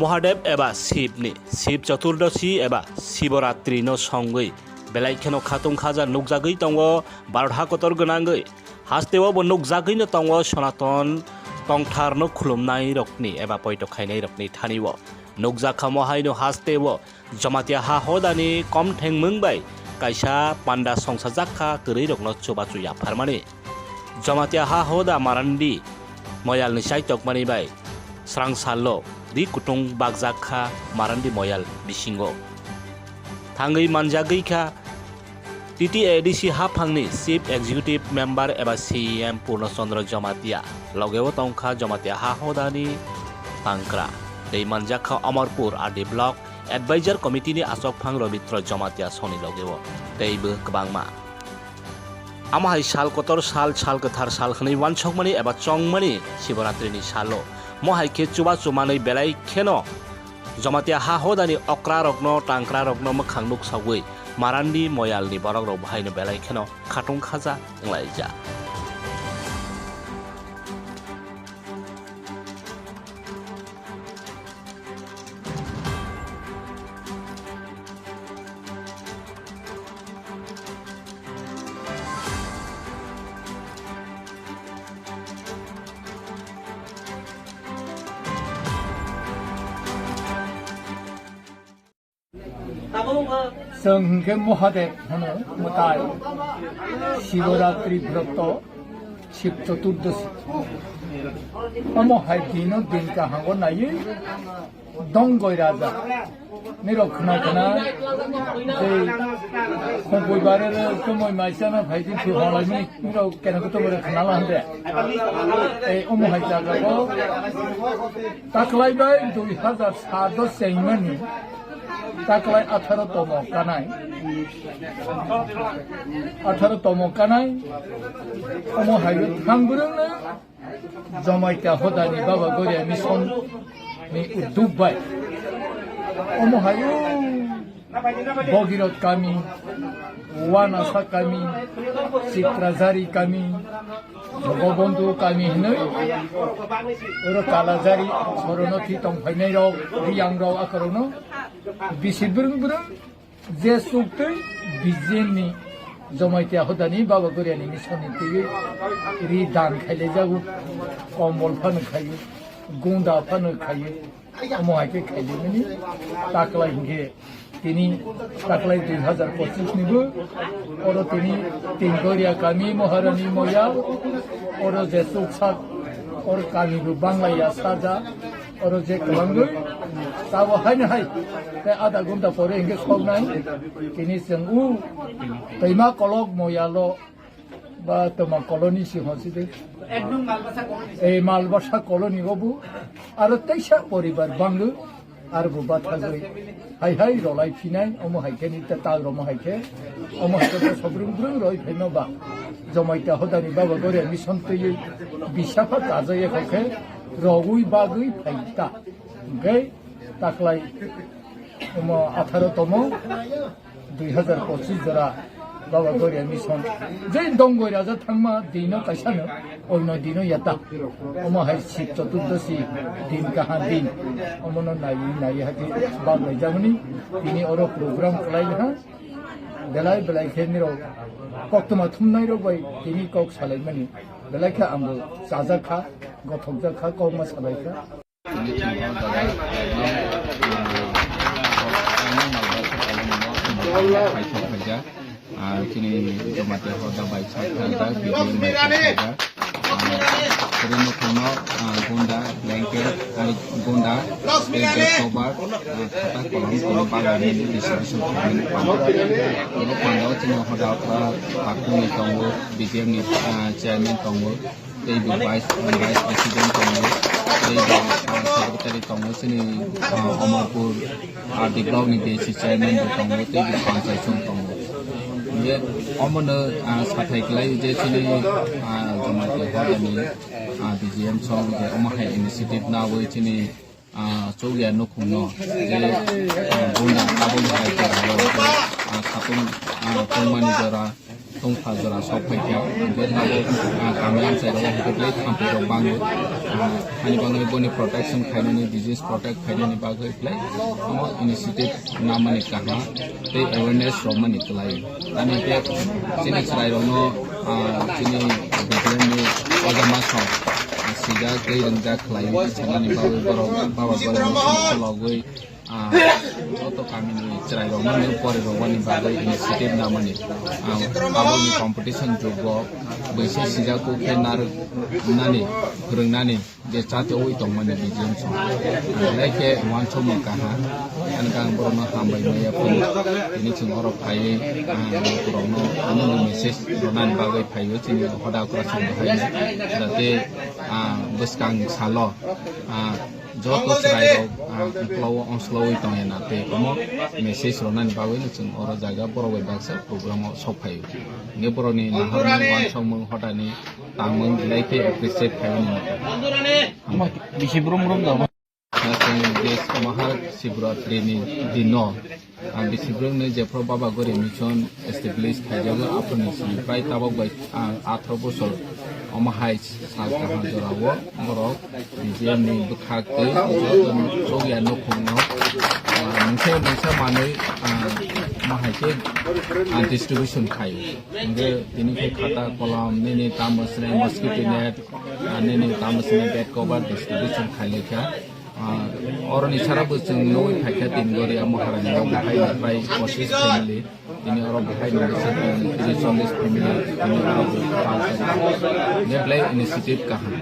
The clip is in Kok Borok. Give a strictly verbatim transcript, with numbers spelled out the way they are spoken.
Mahadev eba Shiv ni Shiv Chaturdashi eba Shivaratri no songwi belai kheno khatung khaja nukjagwi tongo Bharat hakotor gwnangwi. Hasteo bo nukjagwino tongo Sonaton tongtharno khulumnairokni eba poito khainairokni thani-o. Nukjakha mohaino hasteo Jamatia ha hodani komthengmung bai kaisa panda songsajakha kwrwirokno chubachu yapharmani. Jamatia ha hoda Marandi moyalni chaitokmani bai srang sallo ri kutung bakjakha Marandi moyal bisingo. Thangwi manjagwikha T T A D C haphangni Chief Executive Member eba C E M Purno Chandra Jamatia, logeo tongkha Jamatia ha hodani tangkra. Tei manjakha Amarpur R D Block Advisor Committee ni achokphang Robitro Jamatia soni logeo tei bo kwbangma. Amo hai sal kotor sal, sal kwthar sal hwnwi wansokmani eba chongmani Shivaratri ni salo. Mo hai khe chubachu manwi belai kheno Jamatia ha hodani okrarokno, tangkrarokno mwkhang nuksogwi Marandi moyalni borokrok bo haino belai kheno khatung khaja wnglaijak. Chwng hwnkhe Mahadev hwno mwtai, Shivaratri broto, Shiv Chaturdashi. Omo hai dino din kahango naiwi Dongoi Raja nirok khna khna tei Khumpuibare tumoi maisano phaidi thwi hwnlaimani nirok kena kutumore khna la hande. Tei omo hai jagao taklai bai dui hazar sat o chengmani taklai atharo tomo kanai. Atharo tomo kanai omo hai thang bwrwngno Jamatia hodani Baba Goria Mission ni udduk bai. Omo hai o Bogirot kami, Wanasa kami, Sitrajari kami, Bogobondhu kami hinwi oro Kalajari sorono thi tongphainai rok, Riyang rok akorokno bisi bwrwng bwrwng je suktwi B J M ni Jamatia hodani Baba Goriani Mission ni twiwi ri dan khailaijago, kombol phano khaio, gunda phano khaio, omo hai khe khailaimani taklai hinkhe tini taklai dui hazar pochis ni bo oro tini Tinggoria kami Maharani Moya oro je chuksak oro kami bo banglaiya saja. Oro je kwbangwi tabo haino hai tei adha ghonta pore hinkhe soknai. Tini chwng u twima kolok moyalo ba twma koloni si hosi de. Ek nung Malbasa koloni. Ei Malbasa koloni obo aro teisa poribar bangwi aro bo bathagwi hai hai rolai phinai omo hai khe ni ta tag romo hai khe omo hai khe sobrum brum roi phaino ba Jamatia hodani Baba Goria Mission twiwi bisapha kajai ekho khe rogwi bagwi phai ta. Hwnkhe taklai omo atharo tomo dui hazar pochis jora Baba Goria Mission. Je Dongoi Raja thangma dino kaisano, oino dino yata. Omo hai Shiv Chaturdashi din kaha din. Omono naiwi naiwi hati bak laijamani. Tini oro program khlai ha. Belai belai khe nirok koktwma thumnai rok bai tini kok salaimani. Belai khe ambo chajak kha, gothokjak kha, kokma salai kha. Ah, chini Jamatia hoda bai sakha jak, B J M bai sakha jak. Ah, kwrwino kheno, ah, gunda, blanket, ah, gunda, tei bag cover, ah, khata kolam, kono bagwi distribution khaimani. Oro pandao chini hoda okra pakhuni tongo, B J M ni, ah, chairman tongo. Tei bo vice, vice president tongo, tei bo, ah, secretary tongo, chini, ah, Amarpur R D block ni D C chairman bo tongo, tei bo panchayat song tongo. Ye, omono, ah, sathai kwlai je chini, ah, Jamatia hodani, ah, B J M song je omo hai initiative nawi chini, ah, chukya nukhungno je, ah, gunda abo hai jora, ah, khatung, ah, tongmani jora. Tongpha jora sok phai kha, hingke tabuk, ah, kami amchai rok hai khe belai thampi rok bango. Ah, hani bagwi boni protection khainani, disease protect khainani bagwi belai omo initiative namani kaham tei awareness romani kwlai. Ani khe chini chwrai rokno, ah, chini B J M ni ojama song, ah, sijak tei ringjak khlai sanani bagwi borok baba borok ni song khologwi ah, joto kamini chwrairokno nung porirokmani bagwi initiative namani. Ah, aboni competition jugo buisi sijago khe narwknani, phwrwngnani je chatiwi tongmani B J M song. Ah, belai khe uansukmung kaham. Ani khe ang borokno hambai maya phano. Tini chwng oro phaiwi, ah, lukurokno amoni message rwnani bagwi phaiwi chini hoda kwrwsong bahai. Jate, ah, bwskang salo, ah, joto chwrairok, ah, uklogo ongslogwi tongya na tei omo message rwnani bagwino chwng oro jaga borok bai baksa program o sok phaio. Hingke borokni naharmung, uansukmung, hodani tangmung belai khe appreciate khaimani. Bisi brum brum da. Chwng je Mahar Shivratri ni dino, ah, bisi brum ni jephru Baba Gauri Mission establish khaijago, aphuru ni simi pai tabok bai, ah, atharoh bosor omo hai sal kaham jorao borok B J M ni bwkhak tei chukya nukhungno, ah, mungsa mungsa manwi, ah, omo hai khe, ah, distribution khai. Hingke tini khe khata kolam, nini tamo swnai mosquito net, ah, nini tamo swnai bed cover distribution khai lai kha. Ah, oroni sara bo chwng nugwi phaikha tin gori amo harani o bahai ni pai pochis family, tini oro bahai ni bwswk tini chollish family, tini oro bo pal kha. Hingke belai initiative kaham.